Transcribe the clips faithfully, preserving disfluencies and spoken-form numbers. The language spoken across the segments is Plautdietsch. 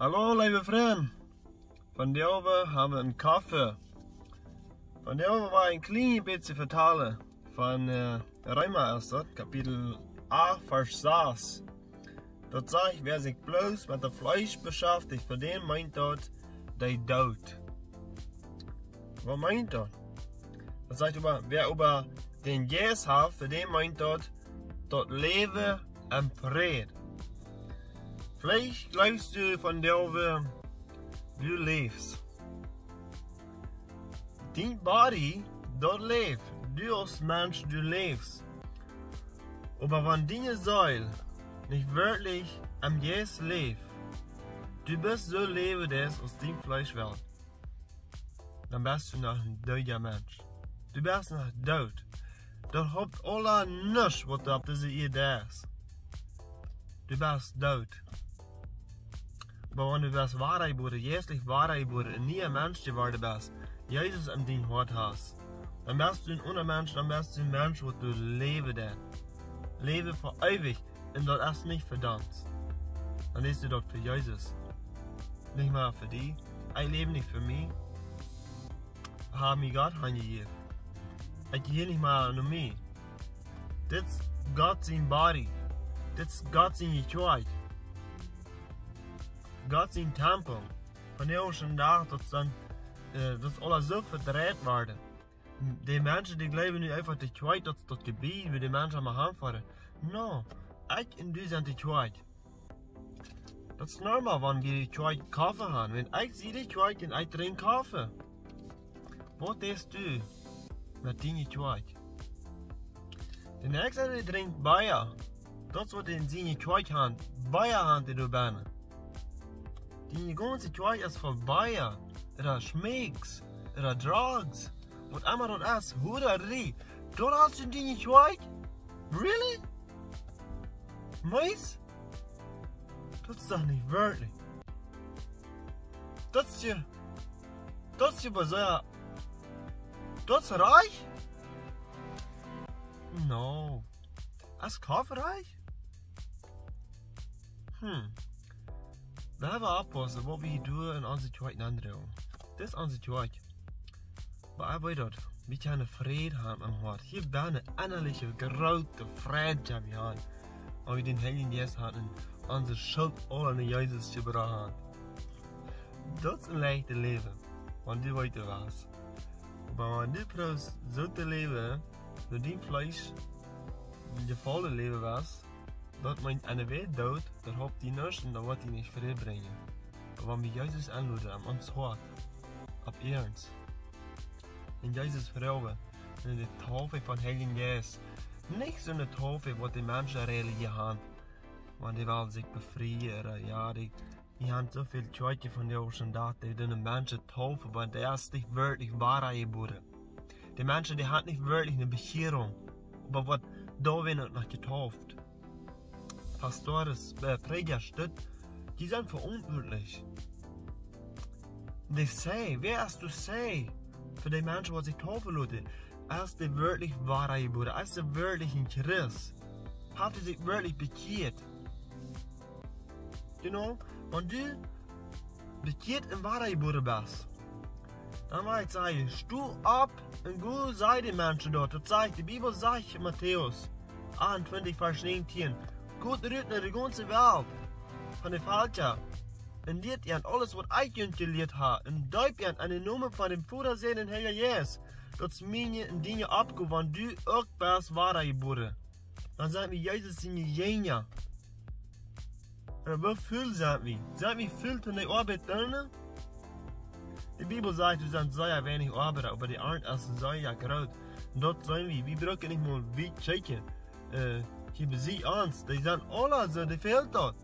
Hallo, leewe Frind. Vondoag hab wie een Koffe. Vondoag well ekj een kjlien bät vetalen von äh, Reema es daut, Kapitel acht, Varsch sas. Daut sajcht: Wäa sikj bloos met daut Fleesch beschaftich, fa dän meent daut de Doot. Waut meent daut? Daut sajcht oba, wäa oba dän Jeist haft, fa dän meent daut daut Läwen em Fräd. Veleicht jleefst du vondoag, du läfst. Dien Body, daut läft. Du aus Mensch, du läfst. Oba wan diene Seel nich werkjlich em Jeist läft, du best soo läwen, daut aus dien Fleesch well, dan best du noch een dooda Mensch. Du best noch doot. Daut haft aules nuscht, waut du opp dise Ieed deist. Du best doot. Oba wan du best wada jebuaren, jeistlich wada jebuaren, een niea Mensch jeworden best, Jesus en dien Hoat hast, dan best du een aundra Mensch, dan best du een Mensch, waut du läwen deist. Läwen fa eewich. Un daut es nich fa die. Dan deist du daut fa Jesus. Nich mea fa die. Ekj läw nich fa mie. Hab mie Gott hanjejäft. Ekj jehia nich mea no mie. Dit es Gott sien Body. Dit es Gott siene Kjoakj. Gott sien Tempel. Vondoag dän Dach, daut sent, äh, daut es aules soo vedreit worden. De Menschen, dee jleewen nu eefach, de Kjoakj, daut, daut Jebied, wua de Menschen mau hanfoaren. No, ekj un du sent de Kjoakj. Daut es normal, wan wie de Kjoakj Koffe haben. Wan ekj sie de Kjoakj un ekj drinkj Koffe. Waut deist du met diene Kjoakj? De näakjste, dee drinkjt Bia. Daut es waut dee en siene Kjoakj han. Bia han dee doa bennen. Diene gaunze Kjoakj es voll Bia. Ooda Schmeeks. Ooda Drugs. Waut emma daut es. Huararie. Daut hast du en diene Kjoakj? Really? Meist? Daut es doch nich werkjlich. Daut es je, daut es je bie soo, daut es rikj? No. Es Koffe rikj? Hm. Wie haben oppjepaust, waut wie doonen en onse Kjoakj aundroagen. Dit es onse Kjoakj. Oba ekj weet daut, wie kjennen Fräd haben em Hoat. Hia bennen ennalich groote Fräd haben wie aun. Wan wie dän Heiljen Jeist haben un onse Schult aula no Jesus jebrocht haben. Daut es een leichtet Läwen, wan du weetst waut. Oba wan du proowst soo to läwen, daut dien Fleesch een jefaulen Läwen es, daut meent, wan du doot, daut halpt die nuscht un daut woat die nich Fräd brinjen. Oba wan wie Jesus enloden en ons Hoat, opp iernst, un Jesus froagen, un de Taufe vom Heiljen Jeist, nich soone Taufe, waut de Menschen räden hia han, wan dee wellen sikj befrieen, ooda, jo, dee, dee han soo väl Kjoakjen vondoag dän Dach, dee doonen Menschen taufen, oba dee es nich werkjlich wada jebuaren. De Menschen, dee han nich werkjlich eene Bekjierunk, oba woaren doawäajen uk noch jetauft. Pastoren, äh, Prädja, daut, dee sent veauntwuatlich. Dee sajen, wäa es dee sajen? Fa dee Menschen, waut sikj taufen loten. Es dee werkjlich wada jebuaren? Es dee werkjlich een Christ? Haft hee sikj werkjlich bekjieet? You know, wan du bekjieet un wada jebuaren best, dan well ekj sajen, sto opp un go, saj de Menschen daut. Daut sajcht, de Bibel sajcht, Matäus achtuntwintich, Varsch näajentieen: Got rut no de gaunze Welt, von de Velkja, un lieet an aules, waut ekj junt jelieet hab, un deept an en dän Nomen von dän Voda, Sän un Heilja Jeist. Daut es miene un diene Oppgow, wan du uk best wada jebuaren. Dan sent wie Jesus siene Jinja. Un woo väl sent wie? Sent wie väl toom de Oabeit doonen? De Bibel sajcht, doa sent sea weinich Oabeida, oba de Arnt es sea groot. Un daut sent wie. Wie brucken nich mol wiet kjikjen. Äh, hia bie ons, dee sent aula soo, dee fält daut.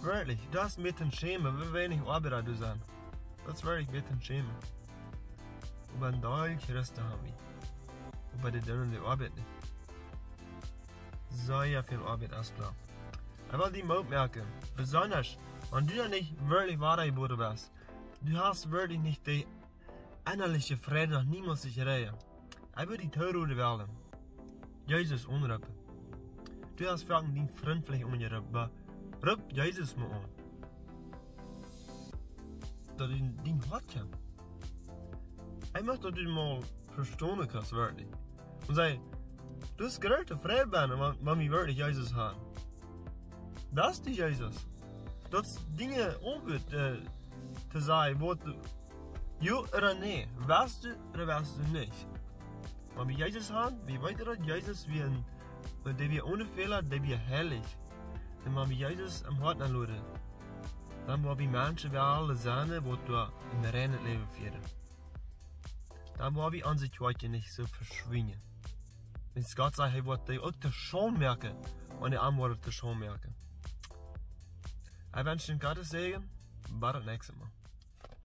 Werkjlich, daut es een bät schämen, woo weinich Oabeida doa sent. Daut es werkjlich een bät schämen. Oba een Deel Christen haben wie. Oba dee doonen de Oabeit nich. Sea väl Oabeit es doa. Ekj well die Moot moaken. Besonda, wan du noch nich werkjlich wada jebuaren best. Du hast werkjlich nich dee ennaliche Fräd noch niemols jekjräajen. Ekj well die tooroden wellen. Jesus aunroopen. Du hast veleicht dienen Frint veleicht aunjeroopen, oba Roop Jesus mau aun. Daut dien, dien Hoat kjemt. Ekj mucht daut du mau vestonen kaust, werkjlich. Un saj, du best groot tofräd sennen, wan, wan wie werkjlich Jesus haben. Daut es dee Jesus. Daut es Dinja ombut, äh, to sajen, waut du, jo ooda nä, west du ooda west du nich. Wan wie Jesus haben, wie weeten daut Jesus wia een, dee wia one Fäla, dee wia heilich. Un wan wie Jesus em Hoat aunloden, dan woa wie Menschen wellen sennen, waut doa een reinet Läwen fieren. Dan woa wie onse Kjoakj nich soo veschwinjen. Wiels Gott sajcht, hee woat dee uk to Schaund moaken, wan dee am woaren to Schaund moaken. Ekj wensch junt Gottes Säajen, bat daut näakjste Mol.